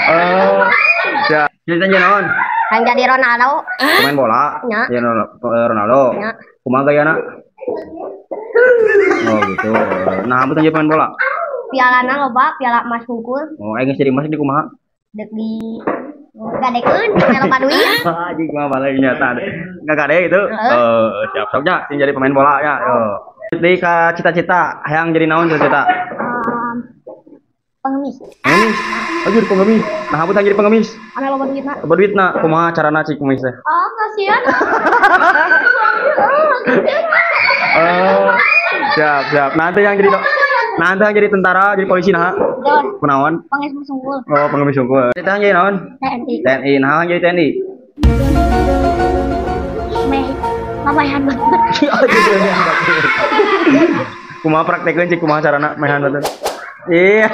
Oh, siap. Jadi tanya naon? Hayang jadi Ronaldo. Pemain bola. Nya. Ya Ronaldo. Nya. Kumaha gayana? Oh gitu. Nah, apa jadi pemain bola? Pialana loba, piala emas hungkul. Oh, aing geus jadi emas di kumaha? Dek di gadekeun, loba duit. Anjing mah balik nyata deh. Enggak gade gitu. Heeh. Eh, siap sok nya sing jadi pemain bola ya. Oh. Jadi ka cita-cita hayang jadi naon cita-cita? Pengemis. Pengemis. Oh, jadi pengemis. Nah, apa jadi pengemis? Ame loba duitna. Loba duitna, kumaha carana cik pengemis teh? Oh, kasihan. Oh, siap, siap. Nanti yang jadi nanti yang jadi tentara, jadi polisi nah. Don, Kunaon? pengemis unggul. Oh, pengemis unggul. Kita yang jadi naon? TNI. TNI. Nah, yang jadi TNI. Meh, papayan banget. Kumaha praktekeun cik kumaha carana mehan batur. Iya.